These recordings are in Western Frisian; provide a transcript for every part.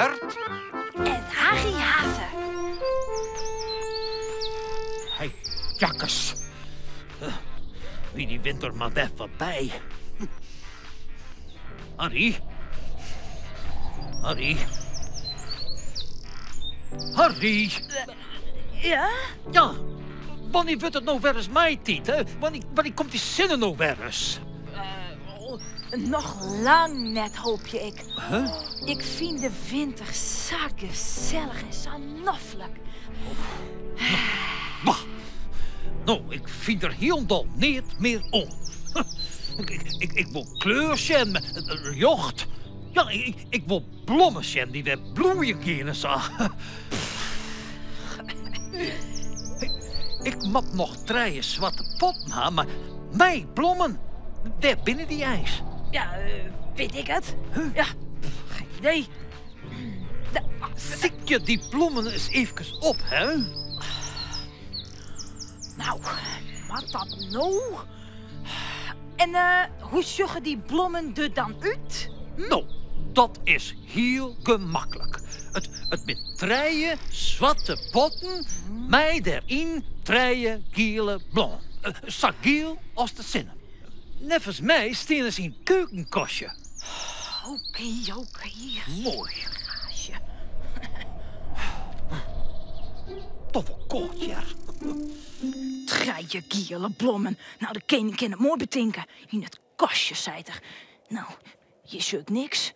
Hert. En Harry Hathe. Hey, jakkes. Wie dy winter mar wer foarby. Harry. Harry. Harry. Ja? Ja, wannear wurdt it no wer ris maitiid? Hè? Wannear komt dy sinne no wer ris? Oh, noch lang net, hoopje ik. Huh? Ik fyn de winter sa gesellich en sa noflik. Bah. No, ik fyn der hielendal neat mear oan. Ik wol kleur sjen, ljocht. Ja, ik wol blommen sjen dy't wer bloeien geane sa. Ik moat noch trije swarte potten ha, mar mei blommen. Wêr binne dy eins? Ja, wit ik it. Ja, geen idee. Sykje dy blommen ris eefkes op, hè? Nou, moat dat no? En hoe sjogge dy blommen der dan út? No, dat is hiel gemaklik. It binne trije swarte potten mei dêryn trije giele blommen. Sa giel as de sinne. Neffens my steane se yn it keukenkastje. Oké, oké. Moai. Gaasje. Toch wol kâld hjir. Trije giele blommen. Nou, de kening kin it moai betinke. Yn it kastje, seit er. Nou, hjir sjoch ik niks.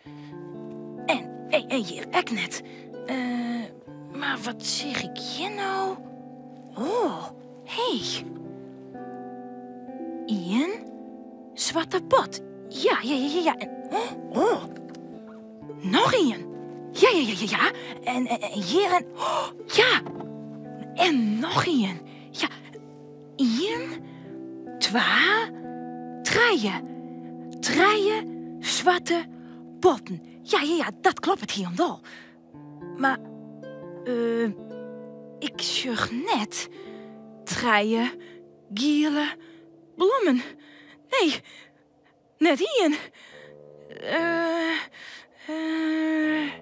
En, en hjir ek net. Eh, mar wat seach ik hjir no? Oh, hé. Ien swarte pot. Ja, ja, ja, ja. En, oh, oh. Noch ien. Ja, ja, ja, ja, ja. En, en, en hjir en... Oh, ja. En noch ien. Ja. Ien, twa, trije. Trije swarte potten. Ja, ja, ja, dat kloppet hielendal. Mar eh, ik sjoch net trije giele blommen. Nee, net ien. Eh, eh.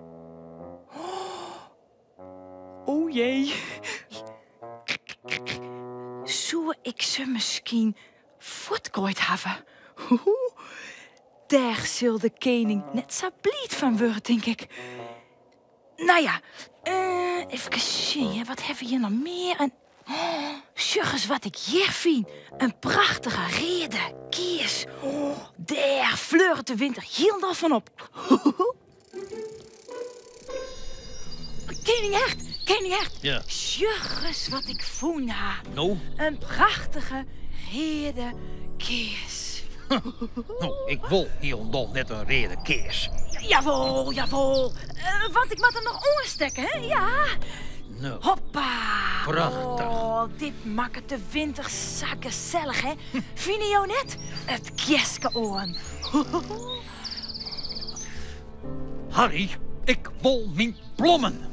Oh jee. Soe ik se miskien fuortgoaid hawwe? Dêr sil de kening net sa bliid fan wurde, tink ik. Nou ja, eh, efkes sjen, wat hawwe we hjir noch mear? En, oh, sjoch ris wat ik hjir fyn. In prachtige reade kears. Oh, dêr fleuret de winter hielendal fan op. Kening Hert, Kening Hert. Ja. Sjoch ris wat ik fûn ha. No? In prachtige reade kears. No, ik wol hielendal net in reade kears. Jawol, jawol. Eh, want ik moat him noch oanstekke, hè? Ja. No. Hoppa. Prachtich. Oh, dit makket de winter sa gesellich, hè? Fine jo net? It kearske oan. Harry, ik wol myn blommen.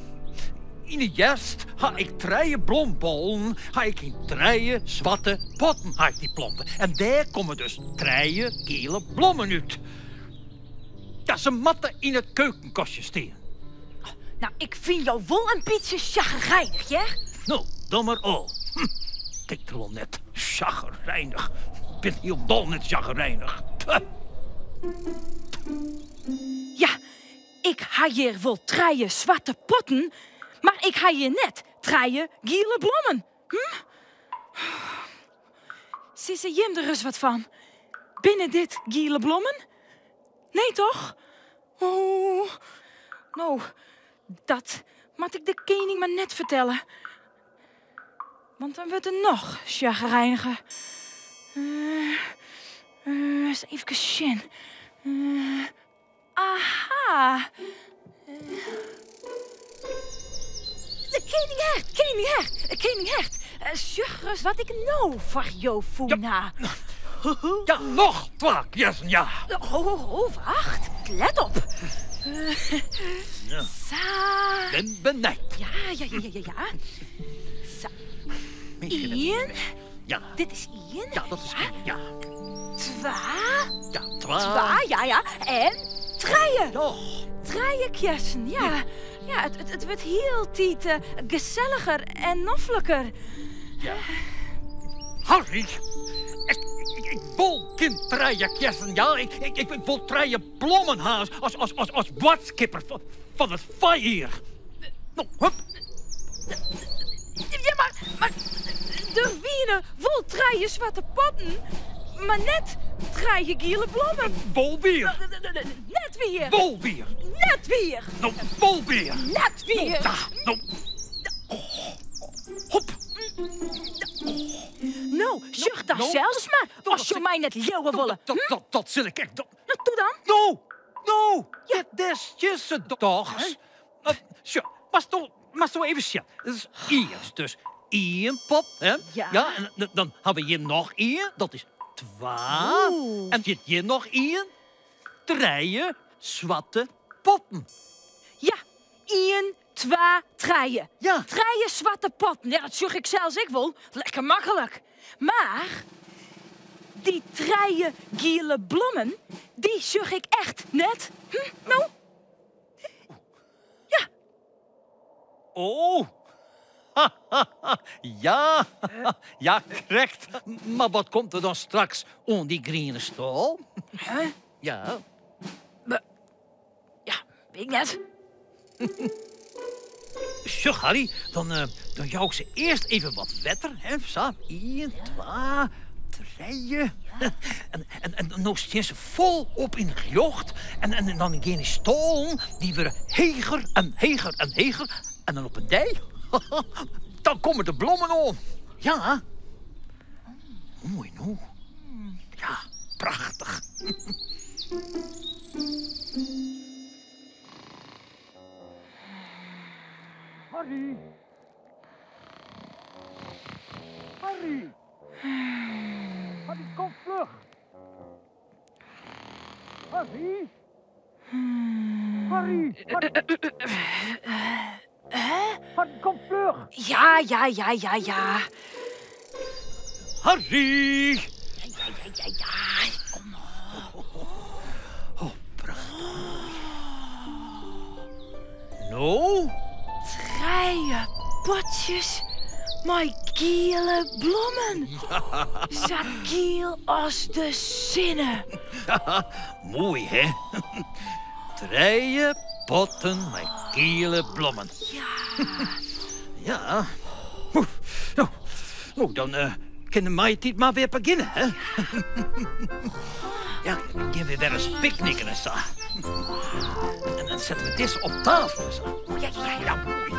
Yn 'e hjerst ha ik trije blombollen, ha ik yn trije swarte potten ha ik dy plante. En dêr komme dus trije giele blommen út. Ja, se moatte yn it keukenkastje stean. Nou, ik fyn jo wol in bytsje sjagrijnich, hear. No, dan mar ôf. Hm, tink der wol net. Sjagrijnich. Ik bin hielendal net sjagrijnich. Ja, ik ha hjir wol trije swarte potten, mar ik ha hjir net trije giele blommen. Hm? Sizze jim der ris wat fan? Binne dit giele blommen? Nee toch? Oh, no, dat moat ik de kening mar net fertelle. Want dan wurdt er noch sjagrijniger. Uh, uh, ris efkes sjen. Uh, aha. De kening Hert, kening Hert, kening Hert. Sjoch ris wat ik no foar jo fûn ha. Ja, noch twa kearsen, ja. Ho, ho, ho, wacht. Let op. Sa. Ben benijd. Ja, ja, ja, ja, ja. Sa. Ien. Ja. Dit is ien. Ja, dat is ien, ja. Twa. Ja, twa. Twa, ja, ja. En trije. Toch. Trije kjersen, ja. Ja, it, it, it wurdt hieltyd eh, geselliger en nofliker. Ja. Harry, ik, ik, ik wol gjin trije kjersen, ja. Ik, ik, ik wol trije blommen ha as, as, as, as boadskipper fan it foarjier. No, hup. Ja, mar, mar der wiene wol trije swarte potten, mar net trije giele blommen. Wol wier. Net wier. Wol wier. Net wier. No, wol wier. Net wier. No, no. Hop. No, sjoch dan sels mar, as jo my net leauwe wolle. Dat, dat, dat sil ik ek. No, doe dan. No, no, ja. Dêr stiet se dochs. Sjoch, moatsto, moatsto even sjen. Dat is earst dus ien pot, hè? Ja. Ja, en dan ha we hjir noch ien, dat is twa. Oeh. En hjir hjir noch ien, trije swarte potten. Ja, ien, twa, trije. Ja. Trije swarte potten. Ja, dat sjoch ik sels ek wol. Lekker maklik. Mar dy trije giele blommen, dy sjoch ik echt net. Hm, no? Ja. Oh. Ja, ja, krekt. Mar wat komt der dan straks oan dy griene stâl? Huh? Ja. Ja, wit ik net. Sjoch, Harry, dan, eh, dan jou ik se earst even wat wetter. Hè, sa, ien, twa, trije. En, en, en no stean se folop yn it ljocht. En, en, dan gean dy stâlen, dy wurde heger en heger en heger. En dan op in dei, dan komme de blommen oan. Ja. Moai, no. Ja, prachtich. Harry! Harry! Harry, kom fluch! Harry! Harry! Harry, Harry kom fluch! Ja, ja, ja, ja, ja. Harry! Ja, ja, ja, ja, ja. Kom op. Oh, prachtich. No? Trije potsjes mei giele blommen. Sa giel as de sinne. Moai, hè? Trije potten mei giele blommen. Ja. Ja. No, no dan eh, kin de maitiid mar wer begjinne, hè? Ja, dan gean we wer ris picknicken en sa. En dan sette we dizze op tafel en sa. Ja, ja, ja. Ja, moai.